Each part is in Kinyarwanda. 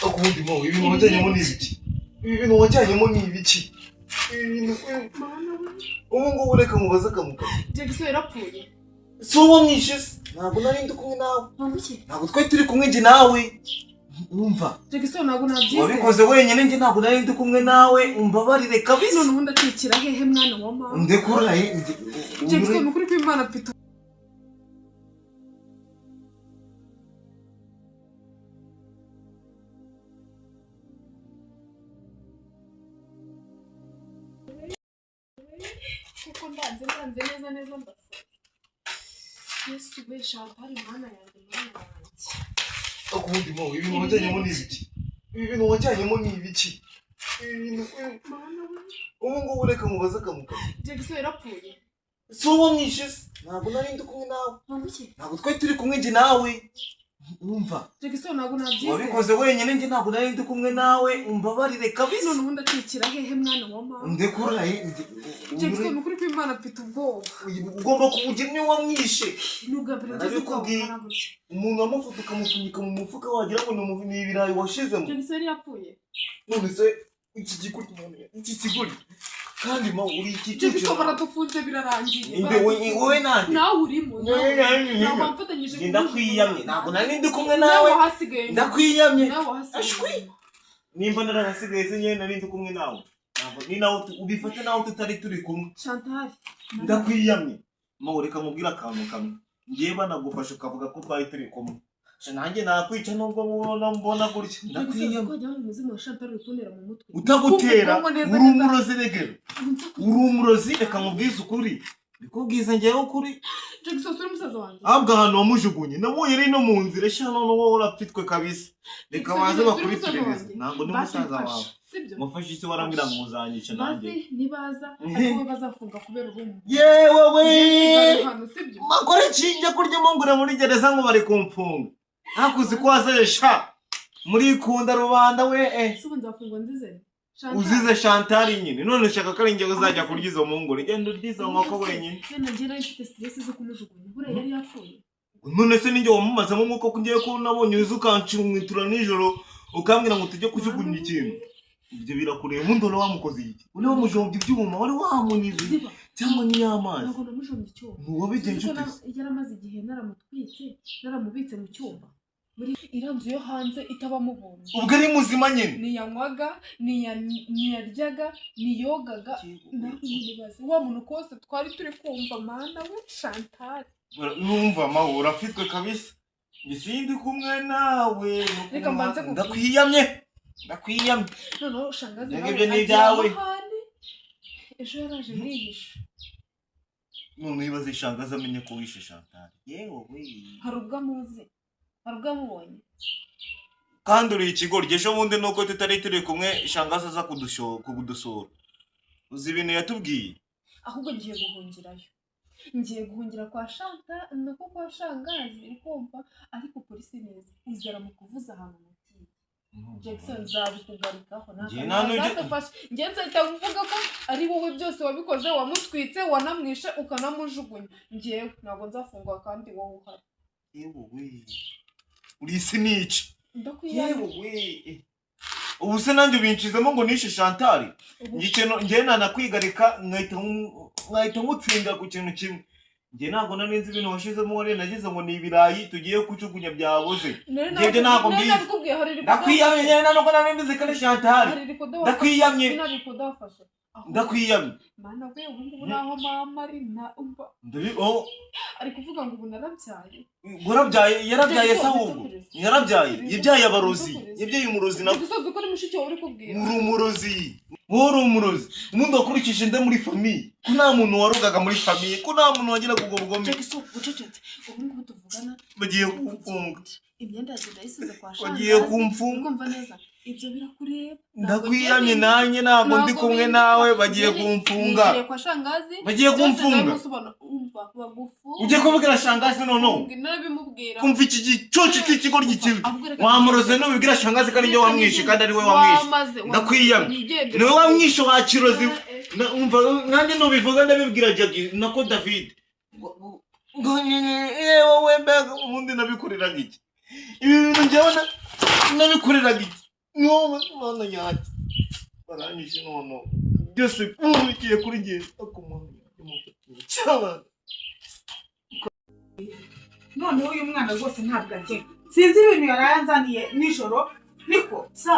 Akundi mo ibintu wajyanyemo ni ibiki? Ibi bintu wajyanyemo ni ibiki? Ibi bintu Mana we. Ubu ngubu reka mubaze akamuka. Jackson yarapfuye. Si uwo mwishe se? Ntabwo nari ndi kumwe nawe. Ntabwo iki? Ntabwo twari turi kumwe njye nawe. Umva. Jackson, ntabwo nabyizeye. Wabikoze wenyine, njye ntabwo nari ndi kumwe nawe, umbabarire kabisa. None ubundi acikira hehe, mwana wa mama? Ndekura. Jackson, ukuri kw'Imana mfite kuko ndanze ndanze neza neza, ndasaba Yesu we. Chantal, mana yanjye, mana yanjye. Akundi mo ibintu wajyanyemo ni ibiki? Ibi bintu wajyanyemo ni ibiki? Ibi bintu Mana we. Ubu ngubu reka mubaze akamuka. Jackson yarapfuye. Si uwo mwishe se? Ntabwo nari ndi kumwe nawe. Ntabwo iki? Ntabwo twari turi kumwe njye nawe. Umva. Jackson, ntabwo nabyizeye. Wabikoze wenyine, njye ntabwo nari ndi kumwe nawe, umbabarire kabisa. None ubundi acikira hehe, mwana wa mama? Ndekura. Jackson, ukuri kw'Imana mfite ubwoba. Ugomba kubugira niwe wamwishe. Ni ubwa mbere ngeze Narabikubwiye. ubwoba gutya. Umuntu wamufata ukamupfunyika mu mufuka, wagira ngo ni ibirayi washizemo. Jackson yari yapfuye. None se iki kigoryi, iki kigoryi kandi ma uri ikicucu. Jackson, baradufunze, birarangiye. Inde wowe nande? Nawe urimo. Ntabwo wamfatanyije. Njye ndakwiyamye, ntabwo nari ndi kumwe nawe. Nawe wahasigaye nyuma. Ndakwiyamye. Nawe wahasigaye Ashwi. nyuma. Nimba narahasigaye se, nyine nari ndi kumwe nawe? Ntabwo ni nawe ubifate nawe tutari turi kumwe. Chantal. Ndakwiyamye ma, reka nkubwire akantu kamwe. Ngiye banagufasha ukavuga ko twari turi kumwe. Sha, nanjye nakwica nubwo mubona mbona gutya. Ndakwiyamye. Twajya mu muzimu wa Chantal uri kuntera mu mutwe. Utagutera. Kumva ubwonko neza Uri neza. umurozi regero, uri umurozi. Reka nkubwize ukuri, ndikubwiza ngewe ukuri. Jackson, uri musaza wanjye. Ahubwo ahantu wamujugunye nabonye ari no mu nzira. Sha, none wowe urapfitwe kabisa. Reka Jackson, baze uri musaza bakurikiririze. wanjye. Ntabwo ndi Basi musaza mfasha, wawe. sibyo? Mufashe isi, warambwira ngo uzanyica nanjye. Basi nibaza Mhm. ariko we bazafunga kubera uri umuntu. Yewe we. Nsigare hano, sibyo? Makora iki? Njya kurya impungure muri gereza ngo bari kumfunga? Ntakuzi ko wazeresha murikunda rubanda we eh. Ese ubu nzafungwa nzize Chantal. Uzize Chantal nyine. None ushaka ko ari njye uzajya kurya izo mpungure? Genda urya izo nkoko wenyine. None njye nari mfite stress zo kumujugunya, buriya yari yapfuye. None se ninjye wamumazemo umwuka, ko ngiye ko nabonye uza ukanshimitura nijoro ukambwira ngo tujye kujugunya ikintu? Ibyo birakureba. Ubundi wari wamukoze iki? Wari wamujombye ibyuma? Wari wamunize Ziba. cyangwa n'iy'amazi? Ntabwo namujombye icyuma. Ntiwabigenje Uzi ko ute se? Yaramaze igihe naramutwitse, naramubitse mu cyumba muri iriya nzu yo hanze itabamo ubuntu. Ubwo ari muzima nyine. Ntiyanywaga, ntiyaryaga, ntiyogaga. Nawe ntibaze wa muntu kose twari turi kumva. Mana we, Chantal. Numva mawe urafitwe kabisa. Njye sindi kumwe nawe. Reka mbanze nkubwire. Ndakwiyamye, ndakwiyamye. Noneho shangazi Ibyo nawe ngibyo ni agira ibyawe. amahane. Ejo yaraje ndihisha. None wibaze shangazi amenye ko wishe Chantal, yewe we. Hari ubwo amuzi? Hari ubwo amubonye? Kandi uri ikigoryi. Ejo bundi nuko tutari turi kumwe, shangazi aza kudusura, uzi ibintu yatubwiye? Ahubwo ngiye guhungirayo, ngiye guhungira kwa Shanta, nako kwa shangazi, ukumva? Ariko polisi neza izera mu kuvuza ahantu mutiye. Jackson, nzabikugarikaho. Njye nta Ntazadufashe. Njye nzahita mvuga ko ari wowe byose wabikoze, wamutwitse, wanamwishe, ukanamujugunya. Njyewe ntabwo nzafungwa kandi wowe uhari. Yewe we, uri isi nica. Ndakwiyamye. Yewe we, ubu se nanjye ubinshizemo ngo nishe Chantal? Ubu Njye nanakwigarika nkahita nkutsinda ku kintu kimwe. Njye ntabwo nari nzi ibintu washizemo, wari nagize ngo ni ibirayi tugiye kujugunya byaboze. Nari Njye ibyo ntabwo nari mbizi. nabikubwiye, hari record. Ndakwiyamye. Njye ntabwo nari mbizi ko ari Chantal. Hari record. Ndakwiyamye. Nari record wafashe. Ndakwiyamye. Mana we, ubu ngubu naho mama ari na umva. Oh, Ari kuvuga ngo ubu narabyaye. Warabyaye? Yarabyaye se? Jackson, Ahubwo ndetse yarabyaye, yabyaye abarozi, Ndetse yabyaye umurozi nawe. Gusoza uko ni mushiki wawe uri kubwira. Uri umurozi, wowe uri umurozi. Ubundi wakurikije nde muri famille, ko nta muntu warogaga muri famille, ko nta muntu wagiraga ubwo bugome? Jackson, ucecetse. Ubu ngubu tuvugana Bagiye kumfunga. imyenda yanjye ndayisize kwa Bagiye shangazi. kumfunga. Uri kumva neza? Ibyo birakureba. Ndakwiyamye, nanjye ntabwo ndi kumwe nawe, bagiye kumfunga. Nigiriye kwa shangazi. Bagiye Byose kumfunga. ndabimusobanura. Umva, bagufunga. Ugiye kubibwira shangazi noneho? Narabimubwira. Kumva iki gicucu cy'ikigoryi kibi. Ahubwo reka Wamuroze. Nubibwira shangazi ko ari njye wamwishe, kandi ari we wamwishe. Wamaze, Ndakwiyamye. nigendere. Niwe wamwishe wa kirozi. Eh, eh. Umva, nanjye nubivuga ndabibwira Jagi nako David ngo yewe we. Mbega ubundi nabikoreraga iki? Ibi bintu njyewe nabikoreraga iki? None mana yanjye, baranyishe none byose bigiye kuri njye, ariko mana yanjye mufatiye cyane. Noneho uyu mwana rwose ntabwo akeka, sinzi ibintu yaraye anzaniye nijoro. Niko sa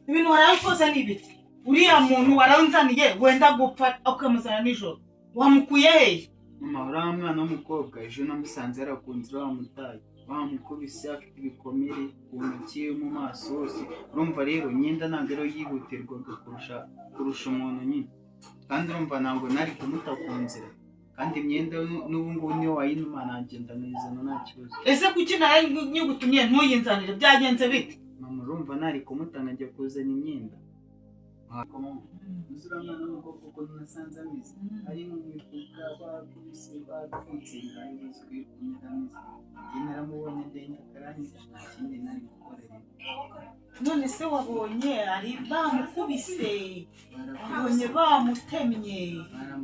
ibintu waraye ukoze ni ibiki? Uriya muntu waranzaniye wenda gupfa ukamuzana nijoro, wamukuye hehe? Mama, uriya mwana w'umukobwa ejo namusanze yarakunze bamutaye, bamukubise, afite ibikomere ku ntoki, mu maso hose. Urumva rero imyenda ntabwo ariyo yihutirwaga kurusha umuntu nyine, kandi urumva ntabwo nari kumuta ku nzira, kandi imyenda n'ubu ngubu niyo wayinuma nagenda nkayizana nta kibazo. Ese kuki nawe nyigutumye ntuyinzanire? Byagenze bite? Mama, urumva nari kumuta nkajya kuzana imyenda? Uzi uriya mwana w'umukobwa ukuntu nasanze ameze, ari mu mifuka, bakubise, batwitse, ngabibazo ukuntu ameze. Njye naramubonye ndenda karangiza, nta kindi nari gukora rero. None se wabonye ari bamukubise, wabonye bamutemye,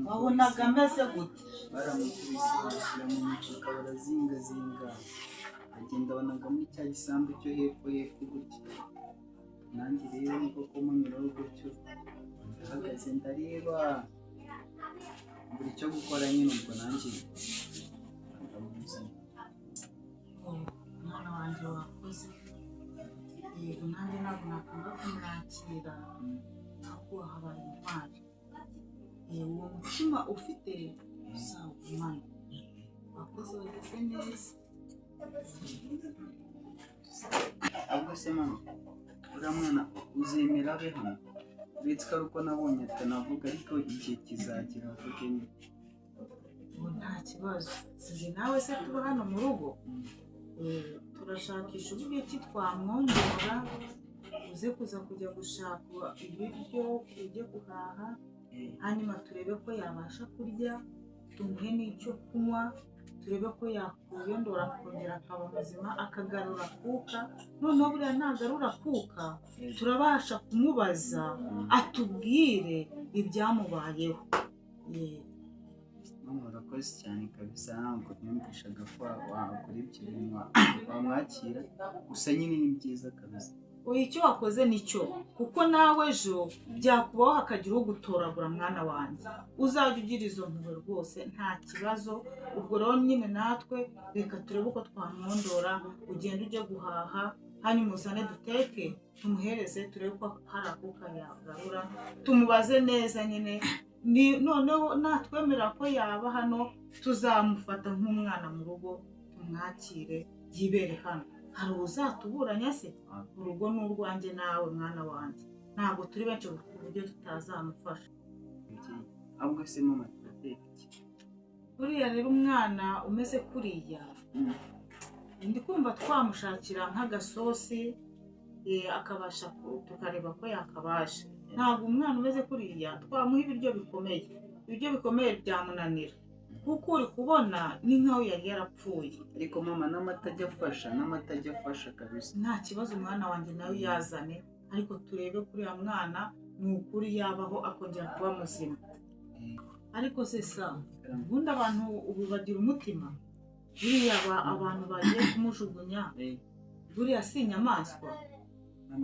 wabonaga ameze gute? Baramukubise, bashyira mu mifuka, barazingazinga, agenda banaga muri cya gisambu cyo hepfo hepfo gutya. Nanjye rero niko kumunyuraho gutyo, ndahagaze ndareba, mbura icyo gukora nyine, ubwo nanjye ndamuzana. Umwana wanjye wakoze, yego, nanjye ntabwo nakanga kumwakira, ahubwo habaye intwari. Uwo mutima ufite uzawugumane, wakoze, wagize neza. Ahubwo se mama, uriya mwana uzemera abe hano? Uretse ko ari uko nabonye atanavuga, ariko igihe kizagera avuge nyine. Ubu nta kibazo, sinjye nawe se tuba hano mu rugo. Turashakisha uburyo ki twamwongera, uze kuza kujya gushaka ibiryo, ujye guhaha, hanyuma turebe ko yabasha kurya, tumuhe n'icyo kunywa, turebe ko yakwiyondora akongera akaba muzima, akagarura akuka. Noneho buriya nagarura akuka, turabasha kumubaza atubwire ibyamubayeho. Mama, urakoze cyane kabisa, ntabwo niyumvishaga ko wakora ibyo bintu, wamwakira gusa nyine ni byiza kabisa. Oya, icyo wakoze nicyo, kuko nawe ejo byakubaho hakagira ugutoragura. Mwana wanjye, uzajya ugira izo mpuhwe rwose, nta kibazo. Ubwo rero nyine natwe reka turebe uko twamwondora. Ugende ujye guhaha, hanyuma uzane duteke, tumuhereze, turebe ko hari akuka yagarura, tumubaze neza nyine. Ni noneho natwemera ko yaba hano, tuzamufata nk'umwana mu rugo, tumwakire yibere hano. Hari uzatuburanya se? Urugo ni urwanjye nawe, mwana wanjye, ntabwo turi benshi ku buryo tutazamufasha. Umubyeyi. Ahubwo se mama, turateka iki? Buriya rero umwana umeze kuriya, ndi kumva twamushakira nk'agasosi, akabasha tukareba ko yakabasha. Ntabwo umwana umeze kuriya twamuha ibiryo bikomeye, ibiryo bikomeye byamunanira, kuko uri kubona ni nkaho yari yarapfuye. Ariko mama, n'amata ajya afasha, n'amata ajya afasha kabisa. Nta kibazo, umwana wanjye nawe yazane, ariko turebe kuri uriya mwana, ni ukuri yabaho akongera kuba muzima. Ariko se sa, ubundi abantu ubu bagira umutima? Buriya abantu bagiye kumujugunya, buriya si inyamaswa?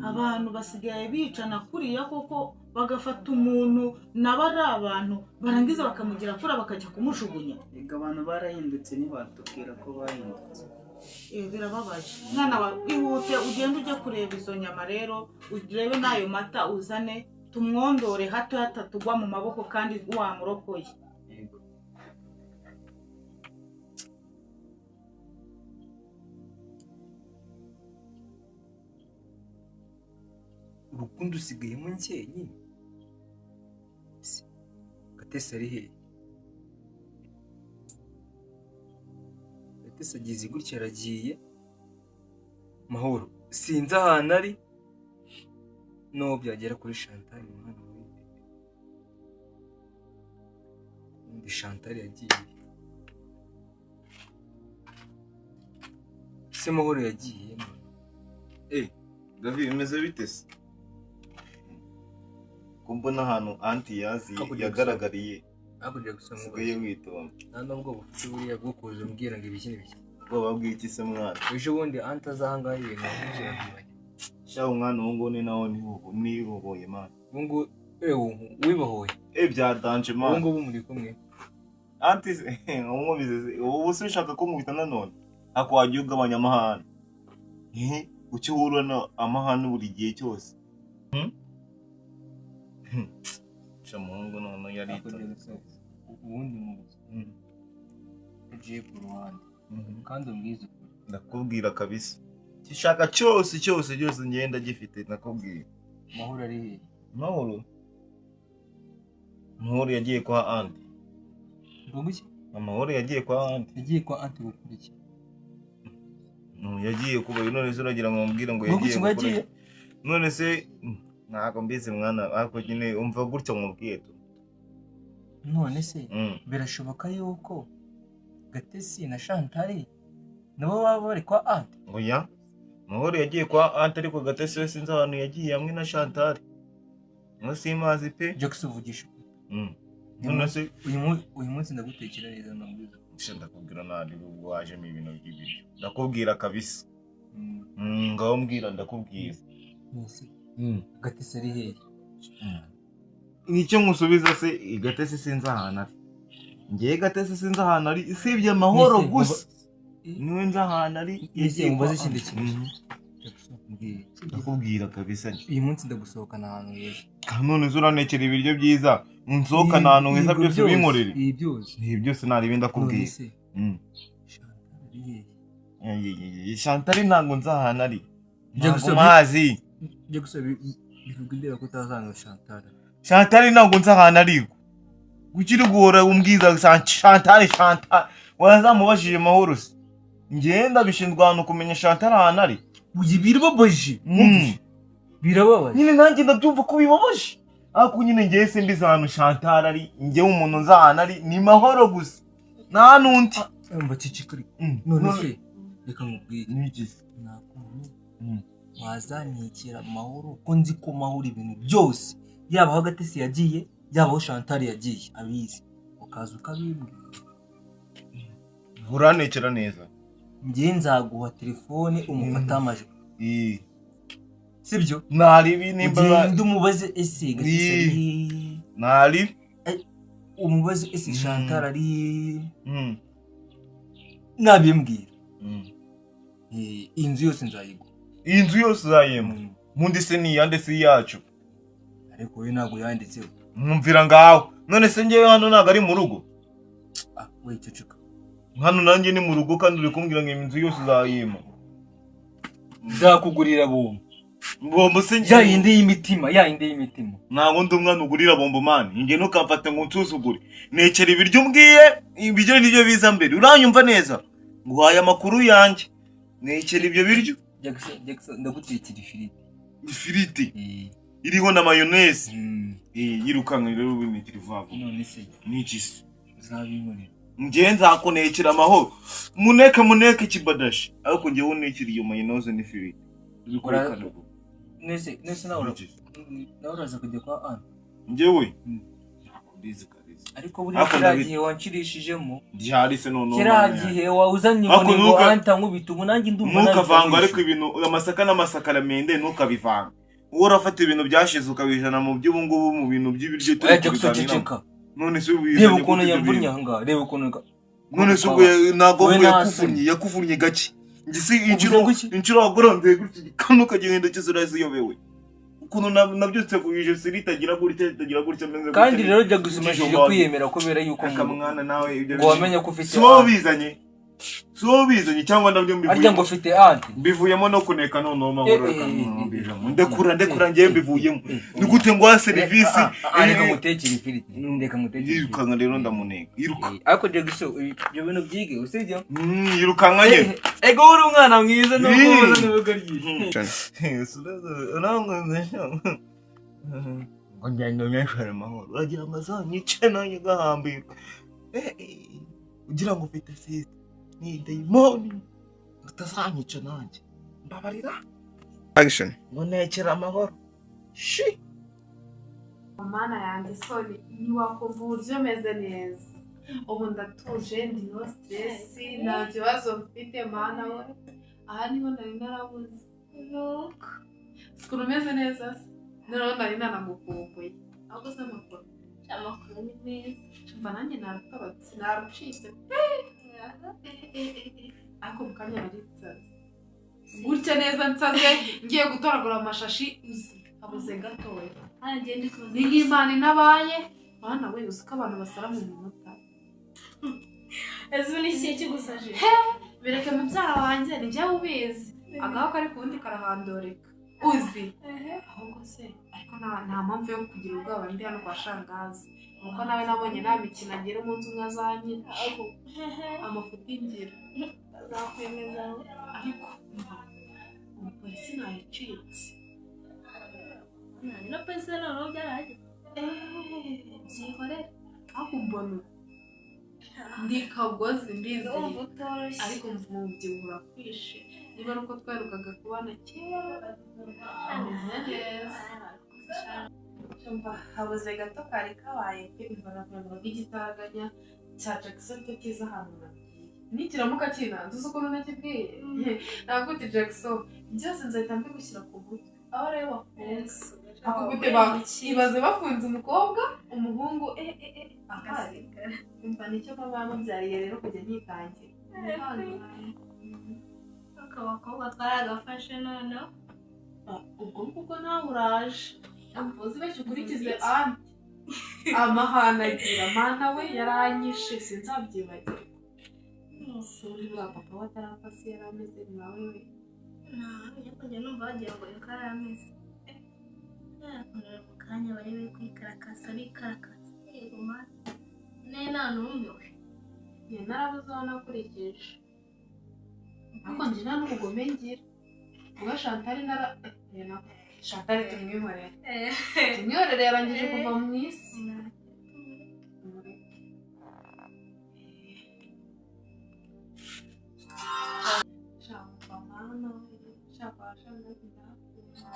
Abantu basigaye bicana kuriya koko, bagafata umuntu nabo ari abantu, barangiza bakamugira kuriya bakajya kumujugunya. Reka, abantu barahindutse, ntibatubwira ko bahindutse. Birababaje. Mwana wawe, ihute ugende ujye kureba izo nyama rero, urebe n'ayo mata uzane, tumwondore hato hatatugwa mu maboko kandi wamurokoye. Yego. Urukundo usigayemo njyenyine Se, Gatesi ari hehe? Gatesi agize gutya aragiye. Mahoro sinzi ahantu ari, n'uwo byagera kuri Chantal, mwana we, undi Chantal yagiye se? Mahoro yagiye mwana. David, bimeze bite se? Ko mbona ahantu anti yaziye Hakurya yagaragariye hakurya gusa usigaye nkubaza. witonda. Nta nubwo bufite buriya bwo kuza umbwira ngo ibiki n'ibiki. Ubwoba bw'iki se mwana? Ejo bundi anti aza ahangaha ibintu wavuze urabyibagirwa. Sha, umwana uwo nguwo ni nawo nihoboye, man. Ubu ngubu ewe wibohoye? Eh, byadanje, Ubu man. ngubu muri kumwe? Anti umubize ubu se ushaka ko nkubita nanone? Ako wagiye ugabanya amahane. Eh, uki uhura na amahane buri gihe cyose? Hmm? Hmm. Sha, muhungu none yaritonze. Ubundi mu buzima ugiye ku ruhande kandi umbwize ukuri. Ndakubwira kabisa, gishaka cyose cyose cyose ngenda gifite, ndakubwira. Mahoro ari hehe? Mahoro, Mahoro yagiye kwa aunty. Ngo iki? Amahoro yagiye kwa aunty. Yagiye kwa aunty gukora iki? Yagiye kuba, none se uragira ngo mbwire ngo Ngo yagiye iki ngo gukora yagiye iki? None se ntabwo mbizi mwana, ariko nyine umva gutya nkubwiye tu. None se birashoboka yuko Gatesi na Chantal nabo baba bari kwa aunty? Oya, Mahoro yagiye kwa aunty, ariko Gatesi we sinzi ahantu yagiye hamwe na Chantal, ngo simazi pe. Jackson, uvugisha ukuri? None se Uyu munsi ndagutekera neza, ndamubwiza. Sha, ndakubwira nabi, ubwo wajemo ibintu by'ibiryo, ndakubwira kabisa. Ngaho mbwira, ndakubwira. Nese Gatesi ari hehe? Nicyo nkusubiza se, Gatesi sinzi ahantu ari. Ngewe Gatesi sinzi ahantu ari, usibye Amahoro Nese, gusa niwe nzi ahantu ari. Nese, Yagiye mubaze kwa ikindi aunty. kintu. Jackson, mbwira. Ndakubwira kabisa. Uyu munsi ndagusohokana ahantu heza. None se urantekera ibiryo byiza, unsohokana ahantu heza, Yego, byose ubinkorere? Ibi byose. Ibi byose naribi, ndakubwira. None se Chantal ari hehe? Chantal ntabwo nzi ahantu ari, ntabwo Jackson, mazi. Jackson, bivuga imbere ko utazanga Chantal. Chantal ntabwo nzi ahantu ari. Ukiri guhora umbwiza Chantal, Chantal, wazamubajije Mahoro se? Njyewe ndabishinzwe ahantu kumenya Chantal ahantu ari. Uyu birababaje. Birababaje. Nyine nanjye ndabyumva ko bibabaje, ariko nyine njyewe simbizi ahantu Chantal ari. Njyewe umuntu nzi ahantu ari ni Mahoro gusa, nta n'undi. Umva, ceceka ariko. None se reka nkubwire. Ni iki se? Nta kuntu wazantekera Mahoro, ko nzi ko Mahoro ibintu byose, yaba aho Gatesi yagiye, yaba aho Chantal yagiye, abizi, ukaza ukabimbwira? Urantekera neza. Njye nzaguha telefone umufate amajwi. Sibyo? Ntaribi nimba Ugende umubaze ese Gatesi ari hehe? Ntaribi. Umubaze ese Chantal ari hehe? Nabimbwira, inzu yose nzayigura. Iyi nzu yose uzayemba? Nkundi se ni iyande, si iyacu? Ariko we ntabwo yanditseho. Mwumvira ngaho. None se njyewe hano ntabwo ari mu rugo? Ah, we ceceka. Hano nanjye ni mu rugo, kandi uri kumbwira ngo iyi nzu yose uzayimpa. Nzakugurira bombo. Bombo se? Ya yindi y'imitima, ya yindi y'imitima. Ntabwo ndi umwana ugurira bombo, man. Njye ntukamfate ngo unsuzugure. Nekera ibiryo umbwiye, ibiryo nibyo biza mbere. Uranyumva neza? Nguhaye amakuru yanjye, nekera ibyo biryo. Jackson, Jackson, ndagutekera ifiriti. Ifiriti iriho na mayonnaise. Yirukanka rero, ubinekera vuba vuba. None se Niki se? Uzabinkorera? Njye nzakunekera amahoro, muneke muneke kibadashi, ariko njyewe unekera iyo mayonnaise n'ifiriti. Ubikore vuba. Nese nawe Niki se? Nawe uraza kujya kwa Anne? Njyewe ntabwo mbizi kabisa. Ariko buriya Ariko kiriya gihe wanshirishijemo, Gihari se noneho? kiriya Mana yanjye. gihe wawuzanye Ariko inkoni ngo ntuka- aunty nkubita, ubu nanjye ndumva Ntukavanga ariko nabikabije. ibintu, amasaka n'amasakaramende ntukabivanga. Wowe urafata ibintu byashize ukabijana mu by'ubu ngubu, mu bintu by'ibiryo turi Oya Jackson, kubiganiraho. ceceka. None se ubizanye Reba ukuntu gute ibyo yamvunnye bintu? aha ngaha, reba ukuntu None se ubwo ntabwo Wowe ngo nta yakuvunnye, yakuvunnye gake. Njye si inshuro ngo iki? Inshuro wagoronzeye gutya igikanu ukagenda uraziyobewe ukuntu nabyutse ku ijosi ritagira gutya, ritagira gutya, meze gutya. Kandi rero Jackson, umajije Ikijumba. kwiyemera kubera yuko Aka mwana nawe ibyo ngo wamenye ko ufite si wowe aunty. ubizanye, si wowe ubizanye, cyangwa nabyo Arya mbivuyemo? ngo ufite aunty. Mbivuyemo no kuneka noneho, Mahoro. Eh, eh, eh, Mbivamo, ndekura, ndekura, ngewe mbivuyemo. Ni gute nguha serivisi? Reka ngutekere ifiriti, reka ngutekere ifiriti. Yirukanka rero, ndamuneka, yiruka. Ariko Jackson, ibyo bintu byige, usibye Yirukanka nye. Ego, uri umwana mwiza nubwo uza n'ubugoryi. Ngo ngende neshore Amahoro, uragira ngo azanyice nanjye gahambirwa. Ugira ngo ufite sisita ni dayimoni, utazanyica nanjye, mbabarira. Action. Ngo nekera Amahoro shi. Mana yanjye soni, ntiwakumva uburyo meze neza ubu. Ndatuje, ndi no stress, nta kibazo mfite. Mana we, aha niho nari narabuze. Look. Ukuntu umeze neza se? Noneho nari nanagukumbuye. Ahubwo se amakuru? Amakuru ni meza. Mva nanjye narutorotse, narucitse. Ariko mu kanya nari nsaze. Gutya neza nsaze, ngiye gutoragura amashashi, uzi, abuze gatoya. Nanjye ndi kuza. Ni nk'Imana inabaye. Mana we, uzi ko abantu basara mu minota. Ese ubu ni ikihe kigusajije? Bireke mubyara wanjye, ni njyewe ubizi. Agaho kari ku wundi karahandurika. Uzi. Ahubwo se, ariko nta mpamvu yo kugira ubwoba ndi hano kwa Shangazi. Nuko nawe nabonye nta mikino agira, umunsi umwe azanyica. Amafuti ngira. Azakwemeza. Ariko umupolisi ntayicitse. Na polisi noneho byarahageze. Byihorere. Ariko mbona ndi kagozi ndizeye. Urumva utoroshye. Ariko umubyibuho urakwishe. Niba ari uko twaherukaga kubana kera, ameze neza. Umva habuze gato kari kabaye pe. Umva navuga igitaraganya cya Jackson cyo kiza ahantu nagiye. Nikiramuka kinanze, uzi ukuntu nakibwiye? Ntabwo uti Jackson, byose nzahita mbigushyira ku gutwi. Aho rero bafunze. Ako gute ibaze bafunze umukobwa, umuhungu ahari. Umva nicyo mama yamubyariye rero kujya nyitangira. Ariko abakobwa twaragafashe noneho. Ubwo ngubwo nawe uraje. Uzi benshi ukurikize anti. Amahane agira, mana we, yaranyishe sinzabyibagirwa. Si undi bwa papa we atarapfa se yari ameze nkawe we? Ntahamya ko njya numva wagira ngo niko yari ameze. Yakuntu mu kanya bari bari kwikarakasa bikarakasa. Yego mana. Nari nanumiwe. Njye narabuze aho nakurikije. Ariko njye nta n'ubugome ngira. Ubwo Chantal nara Chantal tumwihorere. Tumwihorere yarangije kuva mu isi. Shaka mana we, shaka Shangazi ndakunda.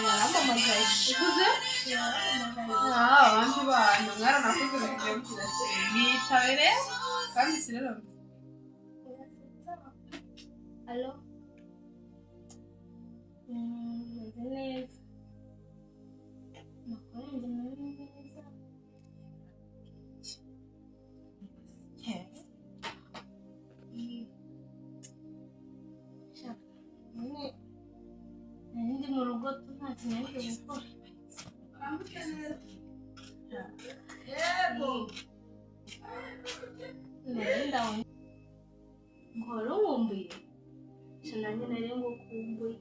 Yarampamagaye. Ukuze? Yarampamagaye. Ah, abandi bantu mwaranakuze bisigaye bikirashira. Yitabe rero kandi si rero. Alo. Meze neza. Amakuru yanjye nayo ni meza. Sha, nyine nari ndi mu rugo tu nta kintu nari ndi gukora. Yego. Nari ndabona. Ngo wari unkumbuye? Sha nanjye nari ngukumbuye.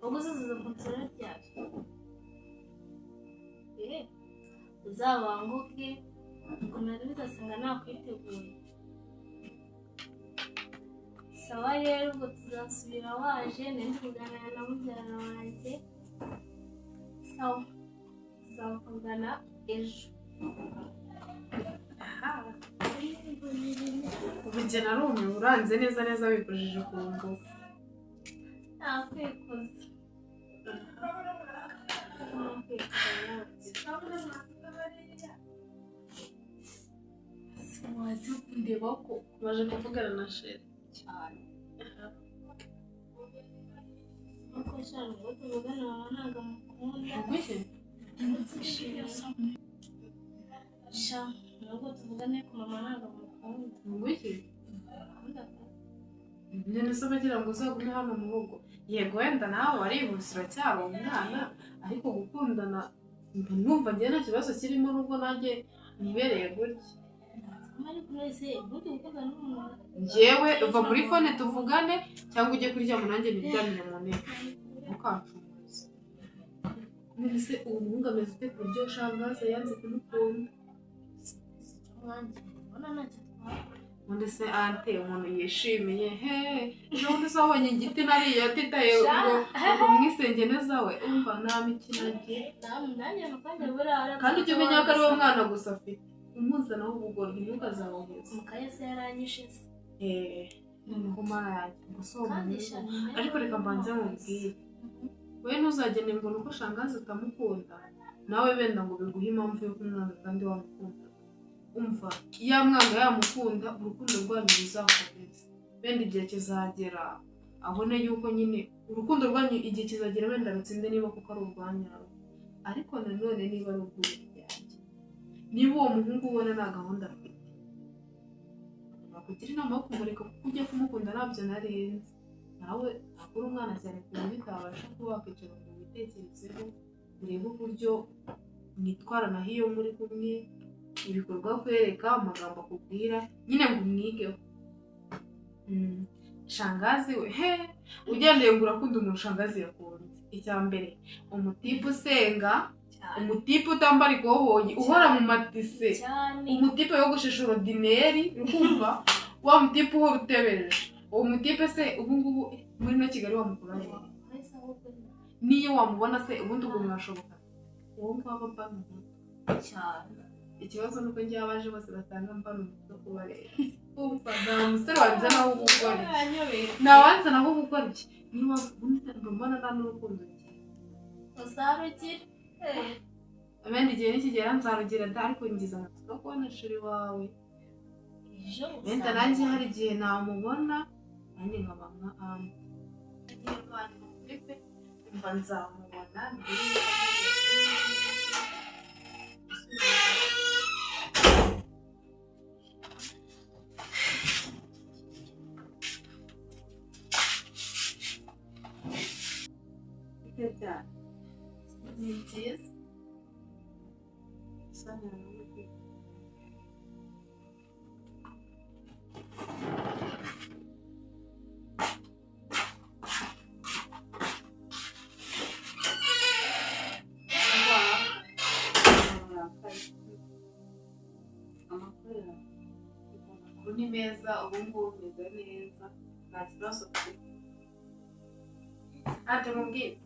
Ubwo uzaza kunsura ryari? Uzabanguke, ubwo nari bizasanga nakwiteguye. Sawa rero, ubwo tuzasubira waje, nari ndi kuganira na mubyara wanjye. Sawa, tuzavugana ejo. Ubu njye narumiwe, uranze neza neza wikujije ku ngufu. Nakwikoza. Wazi ndeba ko baje kuvugana na Sheri cyane. Nuko sha, ubwo tuvugana mama ntabwo amukunda. Ubwo iki? Sha, nubwo tuvugana ariko mama ntabwo amukunda. Ubwo iki? Akunda pe. None se bagira ngo uzagume hano mu rugo? Yego wenda nawe warihuse uracyari umwana, ariko gukundana mba numva njye nta kibazo kirimo nubwo nanjye nibereye gutya. Ariko wese ubundi gukundana n'umuntu. Njyewe uva muri phone tuvugane cyangwa ujye kuryama nanjye niryamire mu ntebe. Ntukancumuze. None se uwo muhungu ameze ute ku buryo Shangazi yanze kumukunda? Ubona ntacyo atwara. Ubundi se ante umuntu yishimiye he? Ejo bundi se wabonye igiti nariye atitaye ngo umwisenge neza we? Umva nta mikino agira. Nanjye mu kanya buriya. Kandi ujye umenya ko ari we mwana gusa afite. Umuzanaho ubugoryi ntukazamuheze. Mu kanya se yaranyishe se. Noneho mana yanjye, gusa uwo Kandi muhungu. sha, ni Ariko reka mbanze mubwire. We ntuzagende ngo nuko Shangazi utamukunda, nawe wenda ngo biguhe impamvu yo kumwanga kandi wamukunda. Umva, yamwanga yamukunda, urukundo rwanyu ruzakomeza. Wenda igihe kizagera abone yuko nyine Urukundo rwanyu igihe kizagera wenda rutsinde niba kuko ari urwanyarwo, ariko nanone niba ari urw'uburyarya, niba uwo muhungu ubona nta gahunda afite, bakugira inama yo kumureka kuko ujya kumukunda ntabyo narenze. Nawe akura umwana cyane ku buryo utabasha kuba wakwicara ngo witekerezeho, urebe uburyo mwitwaranaho iyo muri kumwe, ibikorwa akwereka, amagambo akubwira, nyine ngo umwigeho. Shangazi we he, ugendeye ngo urakunda umuntu shangazi yakunze. Icya mbere, umutipe usenga, umutipe utambara ikoboyi, uhora mu matise, umutipe yogoshesha orodineri, uri kumva wa mutipe uhora utebereje. Uwo mutipe se ubu ngubu muri ino Kigali wamukura he? Niyo wamubona se ubundi ukuntu washoboka uwo nguwo aba mbana umutwe cyane? Ikibazo ni uko njyewe abaje bose basanga mbana umutwe kubareba. Umva, nta musore wanzanaho ubugoryi, ntawanzanaho ubugoryi. Niba ubundi mbona nta n'urukundo ngira. Uzarugira. Wenda igihe nikigera nzarugira da, ariko ngize amatsiko yo kubona chéri wawe. Ejo. Wenda nanjye hari igihe namubona, nanjye nkaba nka Anne. Pe, umva, nzamubona ndebe. Ni byiza. Amakuru yawe? Amakuru ni meza, ubu ngubu meze neza, nta kibazo mfite. Ate mubwire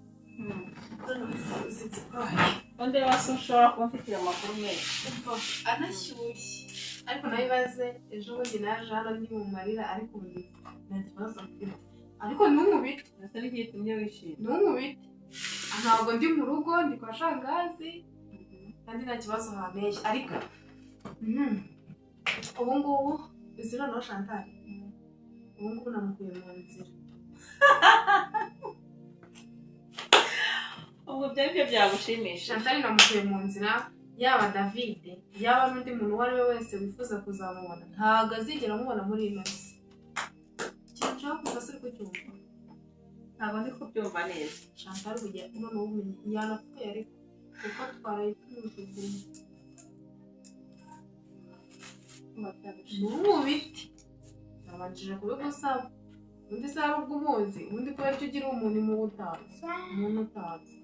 Undi wese ushobora kuba mfitiye amakuru menshi. Umva, anashyushye, ariko nawe ibaze, ejo bundi naje hano ndi mu marira, ariko ubu nta kibazo mfite. Ariko ntunkubite. Ndetse n'igihe wishimye. Ntunkubite. Ntabwo ndi mu rugo, ndi kwa shangazi, kandi nta kibazo hanteye. Ariko ubu ngubu izi noneho Chantal, ubu ngubu namukuye mu nzira. Ubwo byari byo byagushimisha? Chantal namukuye mu nzira. Yaba David, yaba n'undi muntu uwo ari we wese wifuza kuzamubona, ntabwo azigera amubona muri ino si. Ikintu nshaka kuva se, uri kucyumva? Ntabwo ndi kubyumva neza. Chantal burya noneho ubumenyi yanapfuye, ariko kuko twaraye tumujugunye ntumubite. Nabanjije kubigusaba. Ubundi se hari ubwo umuzi? Ubundi kubera icyo ugira umuntu muba utazi, umuntu utazi.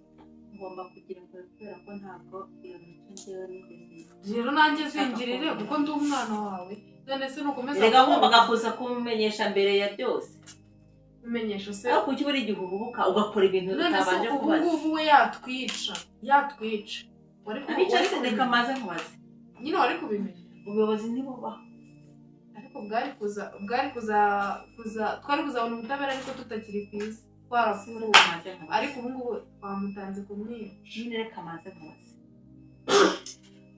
Ngomba kugira impuhwe kubera ko ntabwo iyo mico njyewe nigeze. Rero nanjye zingirire kuko ndi umwana wawe. None se nukomeza Erega ngombaga kuza kumumenyesha mbere ya byose. Umenyesha se? Ariko kuki buri gihe uhubuka ugakora ibintu None se utabanje ubu kubaza? ngubu we yatwica, yatwica, wari Abica wari se, reka kubimenya. maze nkubaze. Nyine wari kubimenya. Ubuyobozi ntibubaho. Ariko bwari kuza twari kuzabona ubutabera, ariko tutakiri ku isi, twarapfuye. Maze nkubaze. Ariko ubu ngubu twamutanze kumwica. Nyine reka maze nkubaze,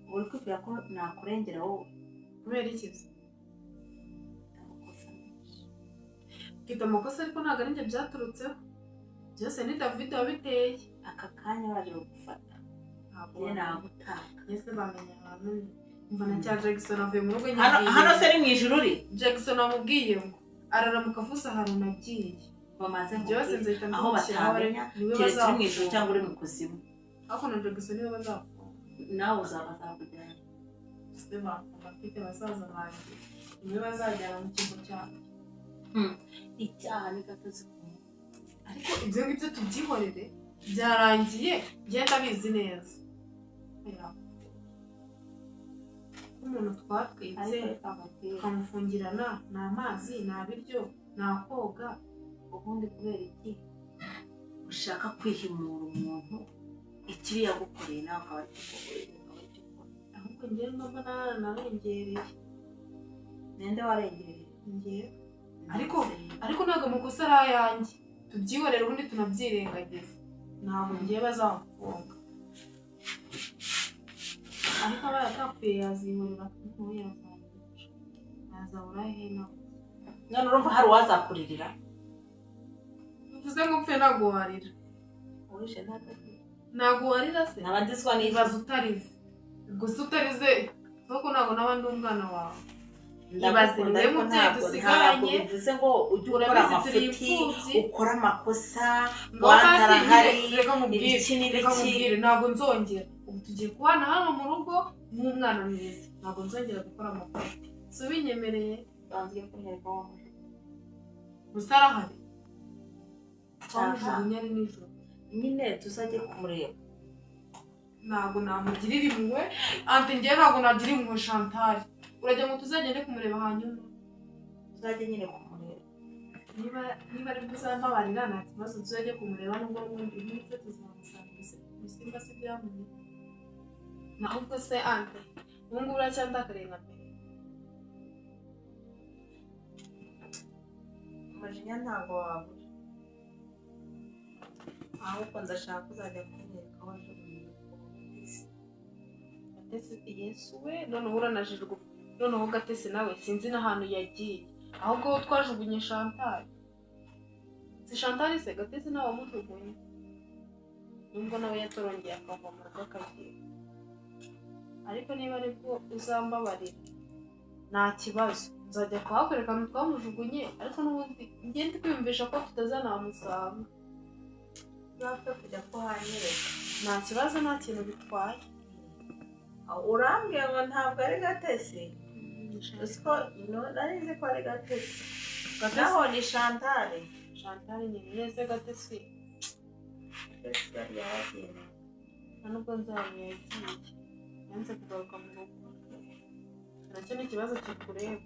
ubu uri kwibwira ko nakurengera wowe? Kubera iki se? Amakosa menshi. Mfite amakosa, ariko ntabwo ari njye byaturutseho byose, ni David wabiteye. Aka kanya baje bagufata, Ntabwo njye bamenya. nagutanga. Ese bamenya ahantu ndi? Umva, na cya Jackson avuye mu rugo. Hano Nyigiye. hano se ni mu ijuru uri? Jackson amubwiye ngo araramuka avuze ahantu nagiye Bamaze byose, nkubwire nzahita aho mbimushyiraho. batamenya, Niwe keretse uri mu ijuru bazafunga. cyangwa uri mu kuzimu. Ariko na Jackson niwe bazafunga. Nawe uzaba azakujyana. Se bafunga mfite basaza banjye, niwe bazajyana mu kigo cyanjye. Icyaha ni gatozi ku muntu. Ariko ibyo ngibyo tubyihorere, byarangiye. Ngenda abizi neza umuntu twatwitse, Ariko reka nkubwire, tukamufungirana, nta mazi, nta biryo, nta koga. Ubundi kubera iki ushaka kwihimura umuntu ikibi yagukoreye, nawe akaba ari cyo ukora, akaba ari cyo ukora? Ahubwo ngewe mbona narengereye. Ninde warengereye? Ngewe. Ariko ntabwo amakosa ari ayanjye, tubyihorere ubundi tunabyirengagize. Ntabwo ngiye bazamufunga, ariko abaye atapfuye yazihorera, nawe yazayica, yazabura he nawe? None urumva hari uwazakuririra? Uvuze ngo upfe, ntabwo warira. Uwishe ntabwo Ntabwo warira se? Nabandizwa n'ibibazo. Ibaze utarize gusa, utarize kuko ntabwo naba ndi umwana wawe. Ibaze, Ndagukunda niwe ariko mubyeyi ntabwo dusigaranye. bivuze ngo ujye ukora Urabizi turi amafuti, imfubyi. ukora amakosa. Ngo hasi Wantarahari, nyine, reka mubwire, ibiki n'ibiki. reka mubwire, ntabwo nzongera. Ubu tugiye kubana hano mu rugo nk'umwana mwiza, ntabwo nzongera gukora amafuti. Si ubinyemereye? Banza ujye kunyereka wa muntu. Gusa arahari. Cyangwa- Twamujugunya ari nijoro. Nyine tuzajye kumureba. Ntabwo namugirira impuhwe, aunty. Ngewe ntabwo nagira impuhwe Chantal. Urajya ngo tuzagende kumureba hanyuma? Tuzajye nyine kumureba. Niba ari bwo uzambabarira, nta kibazo, tuzajye kumureba. Nubwo n'ubundi nk'ibyo tuzamusanga ibisimba si byamunye. Ahubwo se aunty, ubu ngubu uracyandakariye nka mbere? Umujinya ntabwo wabura, ahubwo ndashaka uzajya kunyereka wajugunye. Gatesi, Yesu we, noneho uranajijwe. Noneho Gatesi nawe sinzi n'ahantu yagiye. Ahubwo wo twajugunye Chantal, si Chantal se? Gatesi nawe wamujugunye, nubwo nawe yatorongeye akava mu rugo akagiye. Ariko niba aribwo uzambabarira, nta kibazo, nzajya kuhakwereka ahantu twamujugunye. Ariko n'ubundi njye ndi kwiyumvisha ko tutazanamusanga. Uzapfe kujya kuhanyereka. Nta kibazo, nta kintu bitwaye. Urambwira ngo ntabwo ari Gatesi? Uzi ko nari nzi ko ari Gatesi. Gatesi. Naho ni Chantal. Chantal nyine neza. Gatesi. Gatesi yari yaragiye. Nta nubwo nzi ahantu yagiye, yanze kugaruka mu rugo. Nacyo ni ikibazo kikureba.